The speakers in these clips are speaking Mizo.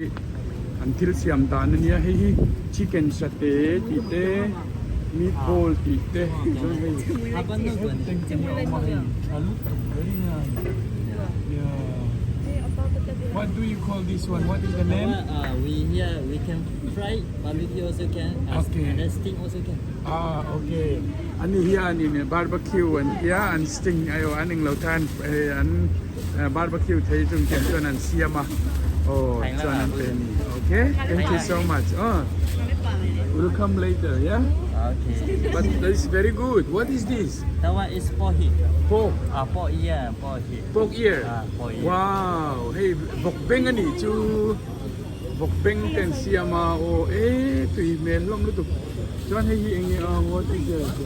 An thil siam dan a nia hei hi chicken satay tih te meatball tih te chuan hei engkim a awm a hei tha lutuk very nice yeah what do you call this one what is the name Uh, we here we can fry barbecue also can Okay. and then steam also can. Ah okay ani hianin barbecue an tia an sting aiawh an englo khan hei an Barbecue thei chung tiang chuan an siam a aw chuan an pe a ni okay thank you so much aw we'll come later yeah Okay. but this is very good what is this That one is pork head. Pork. Ah, pork ear, pork head. Pork ear. Ah, pork ear. Wow, hei vawk beng a nih chu vawk beng te an siam a aw e tui hmel hlawm lutuk chuan hei hi eng nge a what is that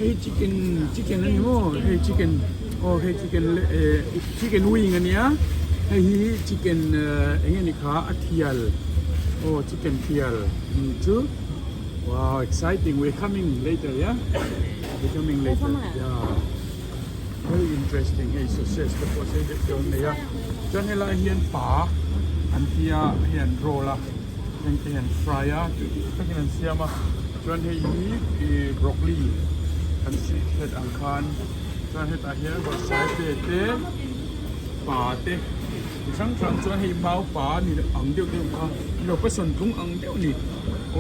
Hei chicken chicken a ni maw hei chicken aw hei chicken leh eh chicken wing a nia hei hi chicken eh eng nge ni kha a thial aw chicken thial ni chu wow exciting we coming later yeah we coming later yeah very interesting hei sausage te pawh sei deuh deuh an nei a chuan helai hian pa an tia hei an roll a. Heng te hian fry a tui takin an siam a chuan hei hi ih broccoli kan sih hret ang khan chuan hetah hian bawrhsai te te pa te chi hrang hrang chuan hei mau pa ni ang deuh deuh kha lo passion tlung ang deuh a ni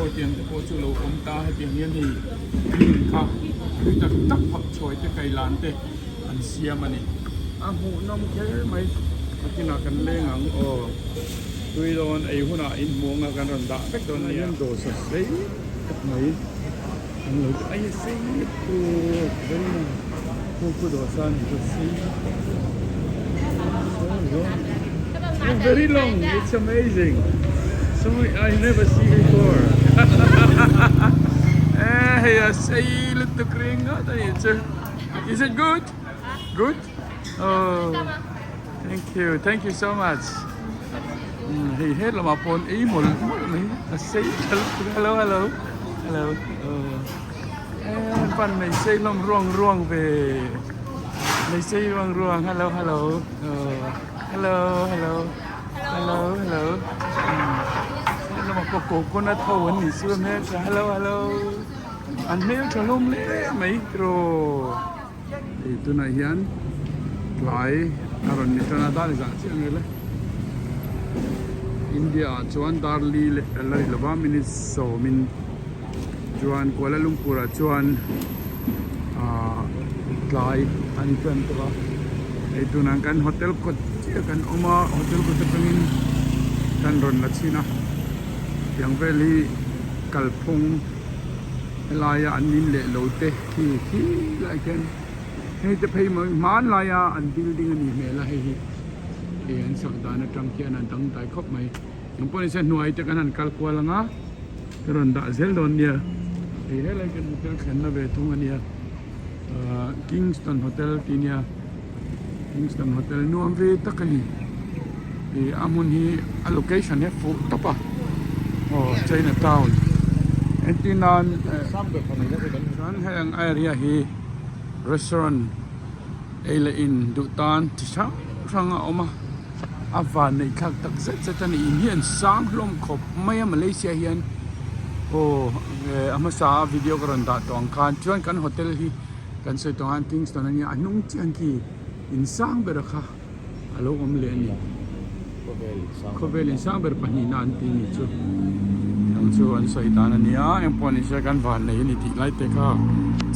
aw tiang te pawh chu a lo awm ta hetiang hian hei green kha tui tak tak phak chhuai te kailan te an siam a ni a hmuhnawm kher mai a kinah kan leng ang aw. Tui dawn ei hunah in hmu anga kan rawn dah vek dawn nia. Dawsa sei tak mai an lo ti ai sei lutuk very nice khu khu dawsa a ni chu sei so long oh very long it's amazing so I never see before eh hei a sei lutuk ringawt a nih chu is it good good oh. Thank you, thank you so much. Hei het lamah pawn ei mawlh mawlh mai a sei tha lutuk hello hello hello eh pan nei sei hlawm ruang ruang ve nei sei ruang ruang hello hello hello hello hello hello he lamah pawh coconut ho an nih chu a hmeltha hello hello an hmeltha hlawm hle mai tiraw. Hei tunah hian tlai a rawn ni tan a dar zah chiah ang ila India ah chuan dar li leh a la ri lova minute sawmin chuan Kuala Lumpur ah chuan ahh tlai a ni tan tawh a hei tunah kan hotel kawt chiah kan awm a hotel kawt atangin kan rawn la chhin a tiang vel hi kalphung helaia an in leh lo te. Khi khi lai khian hei te phei mai hmanlaia an building a nih hmel a hei hi hei an sak dan atang khian a dangdai khawp mai eng pawh nise hnuai te kan han kal kual ang a ka rawn dah zel dawn nia hei helai kan hotel thlenna ve thung a nia ahh Kingston hotel tih nia Kingston hotel nuam ve tak a ni ih a hmun hi a location hi a fuh tawp a aw China town entir nan chuan heng area hi restaurant ei leh in duh tan chi hrang hrang a awm a a van neih thlak tak zet zet a ni in hi an sang hlawm khawp mai a Malaysia hian aw a hmasa a video ka rawn dah tawh ang khan chuan kan hotel hi. Kan sawi tawh ang Kingston a nia a hnung chiah ang khi in sang ber kha a lo awm leh a ni. Khawvel in sang ber pahnihna an ti ni chu ang chu an sawi dan a nia engpawh ni se kan van nei a ni tih lai te kha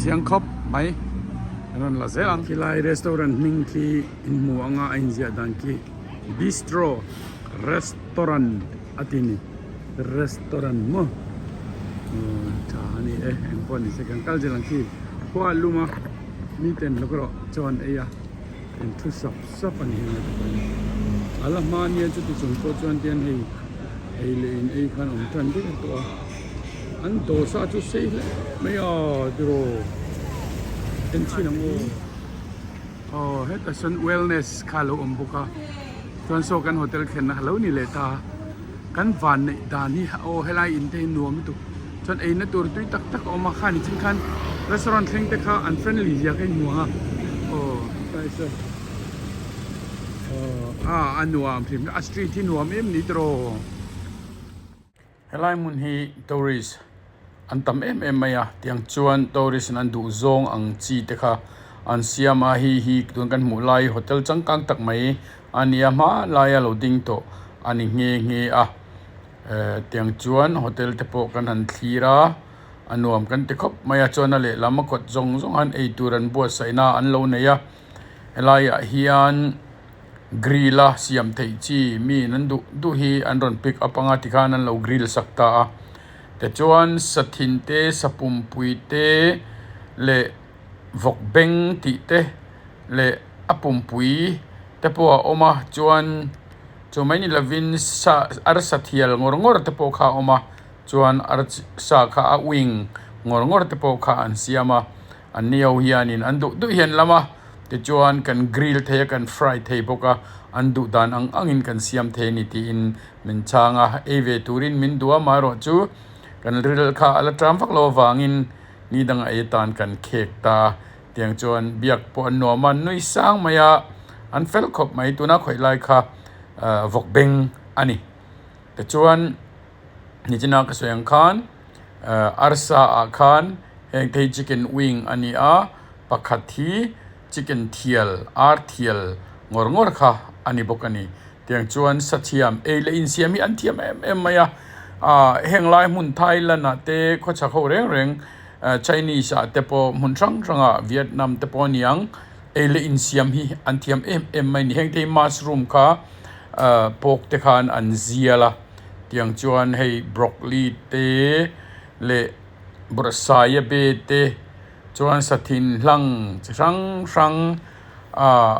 chiang khawp mai an rawn la zel ang. Khilai restaurant hming khi in hmu anga a inziah dan khi Bistro Restaurant a ti ni. Restaurant maw tha a ni e engpawh ni se kan kal zel ang khi khua a lum a miten lawk erawh chaw an ei a an thu sap sap a ni heng lai te pawh hi a la hma nia chuti chung pawh chuan tian hei ei leh in ei khan awm tan vek tawh a an dawhsa chu sei hle mai a tiraw en chhin ang aw aw hetah sawn wellness kha a lo awm bawk a chuan saw kan hotel thlenna a lo ni leh ta. Kan van neih dan hi aw helai in te hi nuam lutuk chuan eina tur tui tak tak a awm a khani chin khan restaurant thleng te kha an friendly zia kha i hmu ang a aw Aw a nuam hrim a street hi nuam em ni tiraw. Helai hmun hi tourist an tam em em mai a tiang chuan tourist in an duh zawng ang chi te kha an siam a hei hi tun kan hmuh lai hotel changkang tak mai a ni a hmanlai a lo ding tawh a ni nghe nghe a eh tiang chuan hotel te pawh kan han thlir a a nuam kan ti khawp mai a chuan a lehlam a kawt zawng zawng an eitur an buatsaih na an lo nei a helai ah hian. Grill a siam theih chi mi in an duh duh hi an rawn pick up anga tikhan an lo grill sak ta a tichuan sathin te sapumpui te leh vawk beng tih te leh a pumpui te pawh a awm a chuan chu mai ni lovin sa arsa thial ngawr ngawr te pawh kha a awm a chuan arsa kha a wing ngawr ngawr te pawh kha an siam a. An ni ho hianin an duh duh hian lam a, tichuan kan grill thei a kan fry thei bawk a, an duh dan ang angin kan siam thei a ni tiin min chhang a, ei ve turin min duh a, amaherawhchu kan ril kha a la ṭam vak lo avangin ni danga ei atan kan khek ta a, tiang chuan biak pawh an nuam a, an nui sang mai a, an fel khawp mai, tuna khawih lai kha vawk beng a ni, tichuan. Nichina ka sawi ang khan arsa ah khan heng te hi chicken wing a ni a pakhat hi chicken thial ar thial ngawr ngawr kha a ni bawk a ni tiang chuan sathiam ei leh insiam hi an thiam em em mai a ah heng lai hmun Thailand ah te khawchhak ho reng reng Chinese ah te pawh hmun hrang hrang ah Vietnam te pawh a ni ang ei leh insiam hi an thiam em em mai a ni heng te hi mushroom kha pork te khan an zial a. Tiang chuan hei broccoli te leh bawrhsai a be te chuan sathin hlang chi hrang hrang ahh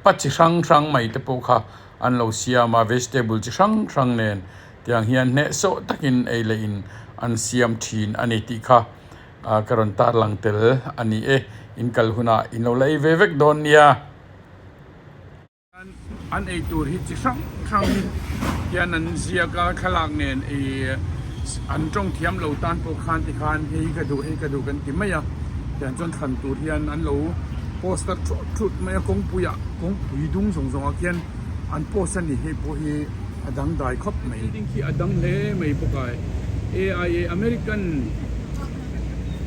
pa chi hrang hrang mai te pawh kha an lo siam a vegetable chi hrang hrang nen tiang hian hnehsawh takin ei leh in an siam thin a ni tih kha ah ka rawn tarlang tel a ni e in kal hunah in lo la ei ve vek dawn nia. An ei tur hi chi hrang hrang hian an ziak a thlalak nen ih an tawng thiam lo tan pawh khan tikhan hei ka duh hei ka duh kan ti mai a tiang chuan thlan tur hian an lo poster thut thut mai a kawngpui ah kawngpui dung zawng zawng ah khian an post a ni hei pawh hi a dangdai khawp mai khi a dang hle mai bawk a AIA American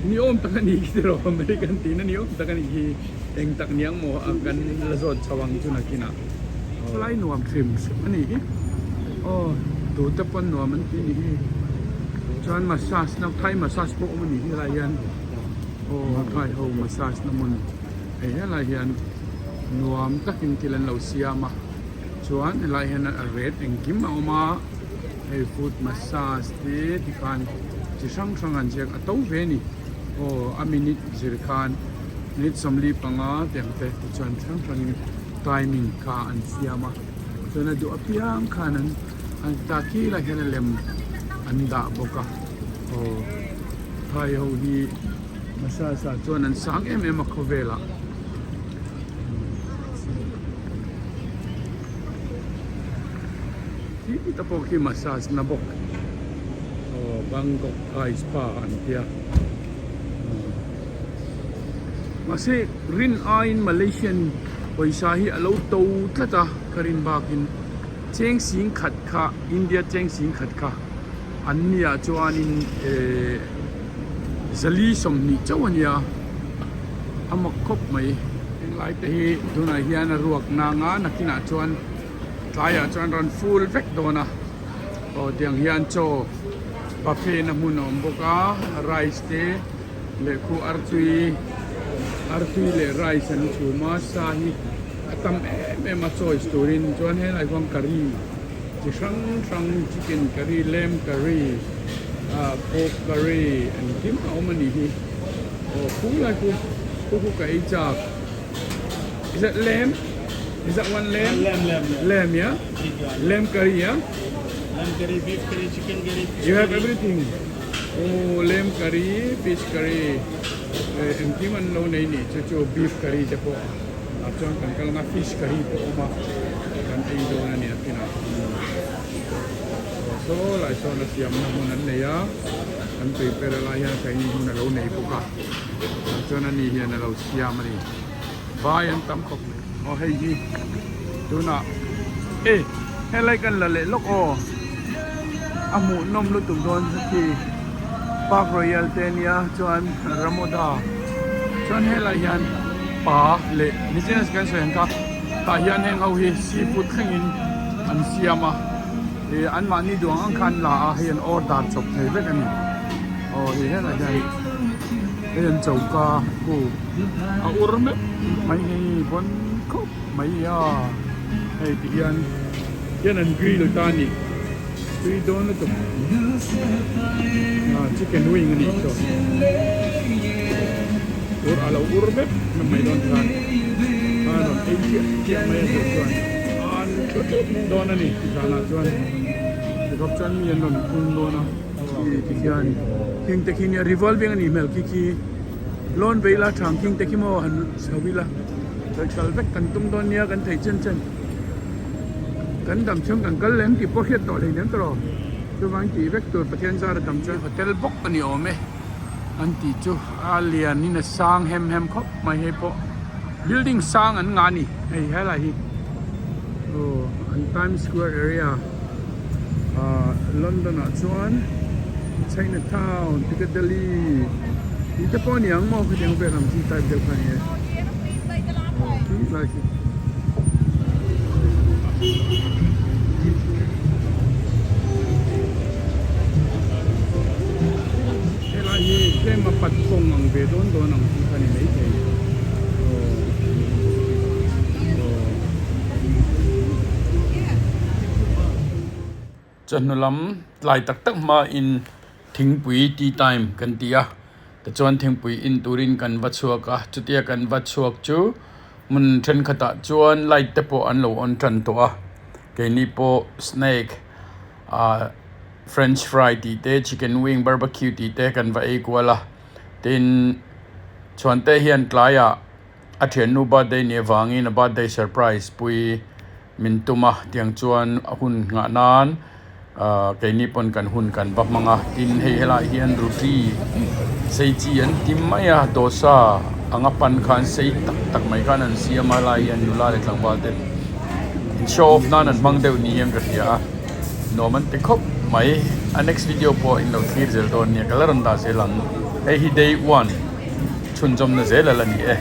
ni awm tak a ni khi tiraw American tihna ni awm tak a ni khi. Eng tak niang maw a kan la zawt chho ang chu nakinah lai nuam hrim hrim a ni hi aw tute pawn nuam an ti a ni hi chuan massage na thai massage pawh awm a ni hi helai hian aw thai ho massage na hmun hei helai hian nuam takin thil an lo siam a chuan helai hian a ret engkim a awm a hei foot massage te tikhan chi hrang hrang an ziak a to ve a ni aw a minute zir khan. Minute 45 tiang te tichuan hrang hrangin timing kha an siam a chuan a duh apiang khan an an ta khi lai hian a lem an dah bawk a aw thai ho hi massage ah chuan an sang em em a khawvel ah. Khi te pawh khi massage na bawk aw Bangkok Thai Spa an tia. Mahse rin aiin Malaysian pawisa hi a lo to tlat a ka rin bakin cheng sing khat kha India cheng sing khat kha an niah chuanin ehh zali sawmhnih chauh a nia a mak khawp mai henglai te hi tunah hian a ruak nang a nakinah chuan tlaiah chuan rawn full vek dawn a aw tiang hian chaw buffet na hmun a awm bawk a rice te leh khu artui artui leh rice an chhum a sa hi a tam em em a choice turin chuan helai hian curry chi hrang hrang chicken curry lamb curry ah pork curry engkim a awm a nih hi aw khu lai khu khu khu ka ei chak is that lamb is that one lamb Lamb, lamb, lamb. Lamb yeah lamb curry yeah Lamb curry, beef curry, chicken curry, fish You have curry. everything. Oh, lamb curry, fish curry. Eh, engkim an lo nei nih chu chu beef curry te pawh ah chuan kan kal anga fish curry pawh awm a kan ei dawn a ni a kinah. Aw saw lai sawn a siamna hmun an nei a an prepare a lai hian training hmun a lo nei bawk a chuan ani hian a lo siam a ni. Vai an tam khawp mai. Aw hei hi. Tunah e helai kan la leh lawk aw a hmuh nawm lutuk dawn khi Park Royal te ania chuan Ramoda chuan helai hian pa leh business kan sawi ang kha tah hian heng ho hi seafood thlengin an siam a ih anmahni duh ang ang kha an la a hei an order chawp thei vek a ni aw hei helai hian hei an choka khu a ur meuh mai hei bawn khawp mai a hei ti hian hian an grill ta a ni tui dawn lutuk ah chicken wing a nih chu ur a lo ur vek na mai dawn khan a rawn ei chiah chiah mai a duh chuan an thu tlat dawn a ni zanah chuan tikawp chuan mi an rawn phung dawn a ti hian khing te khi nia revolving a nih hmel khi khi. Lawn vei la thang king te khi maw han chho ila kal kal vek kan tum dawn nia kan thei chen chen kan dam chhung kan kal lem tih pawh hriat tawh hleinem tawh chuvang tih vek tur Pathian zara dam chuan hotel bawk a ni awm e an tih chu a lian in a sang hem hem khawp mai hei pawh building sang an ngah a ni hei helai hi aw an times square area ah London ah chuan China town Piccadilly tih te pawh a ni ang maw khatiang vel ang chi type deuh kha a ni e aw khi lai khi. Helai hi tlem a pat kawng ang ve dawn dawn ang tih kha a ni maithei aw aw. Chawhnu lam tlai tak tak hmain thingpui tea time kan ti a tichuan thingpui in turin kan va chhuak a chutia kan va chhuak chu hmun thenkhatah chuan light te pawh an lo on tan tawh a keini pawh snake ah french fry tih te chicken wing barbecue tih te kan va ei kual a tin chhuante hian tlaiah. A thiannu birthday nih avangin a birthday surprise pui min tum a tiang chuan a hun nghah nan ahh keini pawn kan hun kan va hmang a tin hei helaiah hian ruti sei chi an ti mai a dosa anga pan khan sei tak tak mai khan an siam a helaiah hian nula leh tlangval te in show off nan an hmang deuh ni hian ka hria a nuam an ti khawp mai a next video pawh in lo thlir zel dawn nia ka la rawn dah zel ang hei hi day one. Chhunzawmna zel a la ni e.